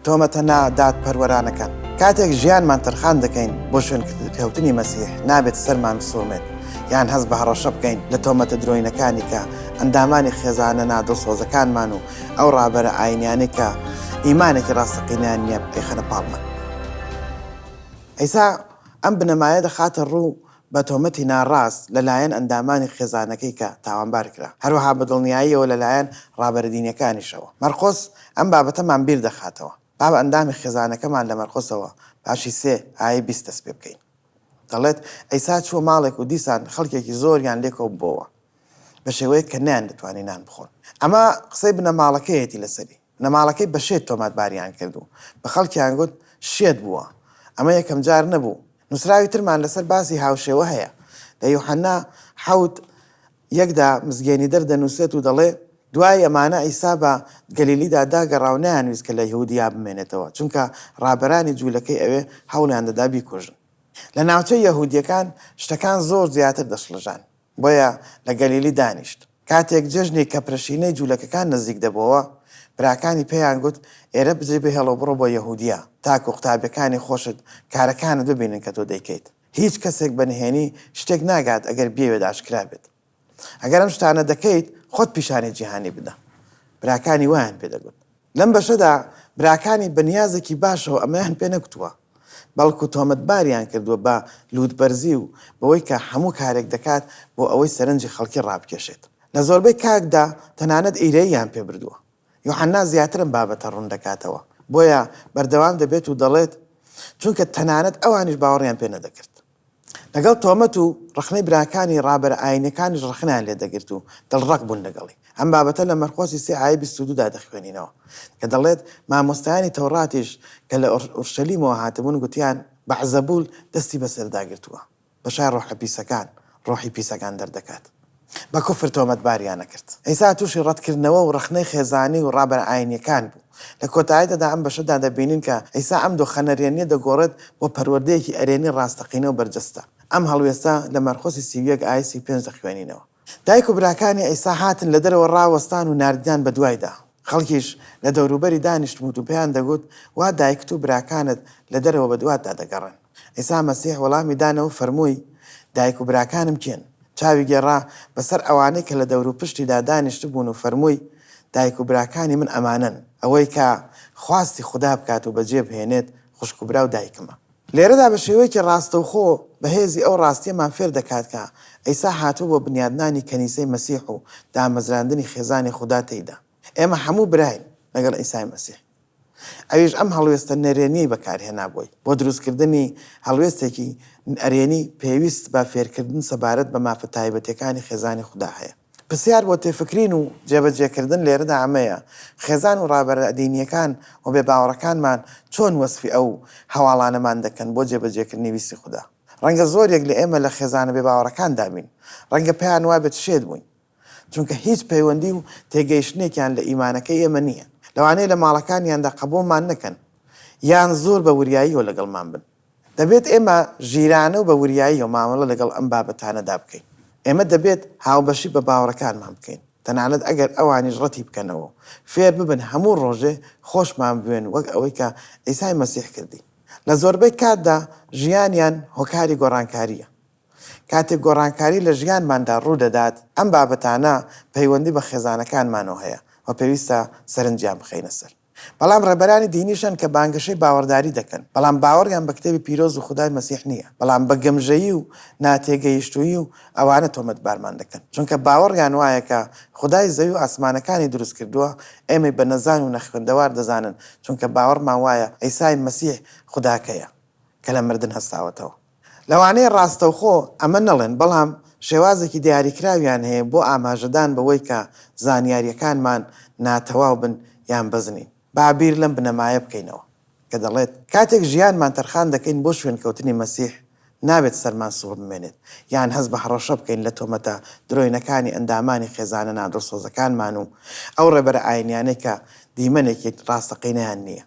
تۆمەتە نادادپەروەرانەکان. کاتێک ژیانمان تەرخان دەکەین بۆ شوێنکەوتنی مەسیح، نابێت سەرمان بسوڕمێت یان هەست بە هەڕەشە بکەین لە تۆمەتە درۆینەکانی کە ئەندامانی خێزانە نادڵسۆزەکانمان و ئەو ڕابەرە ئایینیانەی کە ئیمانێکی ڕاستەقینەیان نییە ئەیخەنە پاڵمان. عیسا ئەم بنەمایە دەخاتە ڕوو بە تۆمەتی ناڕاست لەلایەن ئەندامانی خێزانەکەی کە تاوانبار کرا، هەروەها بە دڵنیاییەوە لەلایەن ڕابەرە دینیەکانیشەوە. مەرقۆس ئەم بابەتەمان بیر دەخاتەوە. با بە ئەندامی خێزانەکەمان لە مەرقۆسەوە باشی سێ ئایەی 20 دەست پێ بکەین. دەڵێت، عیسا چووە ماڵێک و دیسان خەڵکێکی زۆریان لێ کۆببۆوە، بە شێوەیەک کە نەیاندەتوانی نان بخۆن. ئەمە قسەی بنەماڵەکەیەتی لەسەری. بنەماڵەکەی بە شێت تۆمەتباریان کرد و بە خەڵکیان گوت شێت بووە. ئەمە یەکەم جار نەبوو. نووسراوی ترمان لەسەر باسی هاوشێوە هەیە. لە یوحەنا حەوت، یەکدا مزگێنیدەر دەنووسێت و دەڵێ، دوای ئەمانە عیسا بە گەلیلیدا داگەڕا و نەیانویست کە لە یەهودیا بمێنێتەوە، چونکە ڕابەرانی جوولەکەی ئەوێ هەوڵیان دەدا بیکوژن. لە ناوچەی یەهودییەکان شتەکان زۆر زیاتر دەشڵەژان. بۆیە لە گەلیلی دانیشت. کاتێک جەژنی کەپرەشینەی جوولەکەکان نزیک دەبۆوە، براکانی پێیان گوت، ئێرە بجێ بهێڵە و بڕۆ بۆ یەهودیا، تاکو قوتابییەکانی خۆشت کارەکانت ببینن کە تۆ دەیکەیت. هیچ کەسێک بە نهێنی شتێک ناگات ئەگەر بیەوێت ئاشکرا بێت. ئەگەر ئەم شتانە دەکەیت، خۆت پیشانی جیهانی بدە. براکانی وایان پێ دەگوت. لەم بەشەدا براکانی بە نیازێکی باشەوە ئەمەیان پێ نەگوتووە، بەڵکو تۆمەتباریان کردووە بە لووتبەرزی و بەوەی کە هەموو کارێک دەکات بۆ ئەوەی سەرنجی خەڵکی ڕابکێشێت. لە زۆربەی کاتدا تەنانەت ئیرەییان پێ بردووە. یۆحەننا زیاتر ئەم بابەتە ڕوون دەکاتەوە، بۆیە بەردەوام دەبێت و دەڵێت، چونکە تەنانەت ئەوانیش باوەڕیان پێ نەدەکرد. لەگەڵ تۆمەت و ڕەخنەی براکانی، ڕابەرە ئایینیەکانیش ڕەخنەیان لێ دەگرت و دڵڕەق بوون لەگەڵی. ئەم بابەتە لە مەرقۆسی سێ ئایەی 22 دا دەخوێنینەوە کە دەڵێت، مامۆستایانی تەوڕاتیش کە لە ئورشەلیمەوە هاتبوون گوتیان، بەعزەبول دەستی بەسەردا گرتووە. بە شای ڕۆحە پیسەکان ڕۆحی پیسەکان دەردەکات. بە کوفر تۆمەتباریان ئەکرد. عیسا تووشی ڕەتکردنەوە و ڕەخنەی خێزانی و ڕابەرە ئایینیەکان بوو. لە کۆتاییدا ئەم بەشەدا دەبینین کە عیسا ئەم دۆخە نەرێنییە دەگۆڕێت بۆ پەروەردەیەکی ئەرێنی ڕاستەقینە و بەرجەستە. ئەم هەڵوێستە لە مەرقۆسی 31 ئایەی 35 دەخوێنینەوە. دایک و براکانی عیسا هاتن لە دەرەوە ڕاوەستان و ناردیان بەدوایدا. خەڵکیش لە دەوروبەری دانیشتبوون و پێیان دەگوت، وا دایکت و براکانت لە دەرەوە بەدواتدا دەگەڕێن. عیسا مەسیح وەڵامی دانەوە و فەرمووی، دایک و براکانم کێن؟ چاوی گێڕا بەسەر ئەوانەی کە لە دەوروپشتیدا دانیشتبوون و فەرمووی، دایک و براکانی من ئەمانەن، ئەوەی کە خواستی خودا بکات و بەجێ بهێنێت، خوشک و برا و دایکمە. لێرەدا بە شێوەیەکی ڕاستەوخۆ بەهێزی ئەو ڕاستییەمان فێر دەکات کە عیسا هاتووە بۆ بنیادنانی کەنیسەی مەسیح و دامەزراندنی خێزانی خودا تێیدا. ئێمە هەموو براین لەگەڵ عیسای مەسیح. ئەویش ئەم هەڵوێستە نەرێنیەی بەکارهێنا بۆی. بۆ دروستکردنی هەڵوێستێکی ئەرێنی پێویست بە فێرکردن سەبارەت بە مافە تایبەتیەکانی خێزانی خودا هەیە. پرسیار بۆ تێفکرین و جێبەجێکردن لێرەدا ئەمەیە، خێزان و ڕابەرە دینییەکان و بێباوەڕەکانمان چۆن وەسفی ئەو هەواڵانەمان دەکەن بۆ جێبەجێکردنی ویستی خودا؟ ڕەنگە زۆریەک لە ئێمە لە خێزانە بێباوەڕەکاندا بین. ڕەنگە پێیان وابێت شێت بووین. چونکە هیچ پەیوەندی و تێگەیشتنێکیان لە ئیمانەکەی ئێمە نییە. لەوانەیە لە ماڵەکانیاندا قبوڵمان نەکەن یان زۆر بە وریاییەوە لەگەڵمان بن. دەبێت ئێمە ژیرانە و بە وریاییەوە مامەڵە لەگەڵ ئەم بابەتانەدا بکەین. ئێمە دەبێت هاوبەشی بە باوەڕەکانمان بکەین، تەنانەت ئەگەر ئەوانیش ڕەتی بکەنەوە و فێر ببن هەموو ڕۆژێ خۆشمان بوێن وەک ئەوەی کە عیسای مەسیح کردی. لە زۆربەی کاتدا ژیانیان هۆکاری گۆڕانکارییە. کاتێک گۆڕانکاری لە ژیانماندا ڕوودەدات، ئەم بابەتانە پەیوەندی بە خێزانەکانمانەوە هەیە و پێویستە سەرنجیان بخەینە سەر. بەڵام ڕێبەرانی دینیش هەن کە بانگەشەی باوەڕداری دەکەن، بەڵام باوەڕیان بە کتێبی پیرۆز و خودای مەسیح نییە، بەڵام بە گەمژەیی و ناتێگەیشتوویی و ئەوانە تۆمەتبارمان دەکەن، چونکە باوەڕیان وایە کە خودای زەوی و ئاسمانەکانی دروست کردووە، ئێمەی بە نەزان و نەخوێندەوار دەزانن، چونکە باوەڕمان وایە عیسای مەسیح خوداکەیە کە لە مردن هەستاوەتەوە. لەوانەیە ڕاستەوخۆ ئەمە نەڵێن، بەڵام شێوازێکی دیاریکراویان هەیە بۆ ئاماژەدان بەوەی کە زانیارییەکانمان ناتەواو بن یان بەس نین. با بیر لەم بنەمایە بکەینەوە کە دەڵێت، کاتێک ژیانمان تەرخان دەکەین بۆ شوێنکەوتنی مەسیح، نابێت سەرمان سوڕ بمێنێت یان هەست بە هەڕەشە بکەین لە تۆمەتە درۆینەکانی ئەندامانی خێزانە نادڵسۆزەکانمان و ئەو ڕێبەرە ئایینیانەی کە دیمەنێکی ڕاستەقینەیان نییە.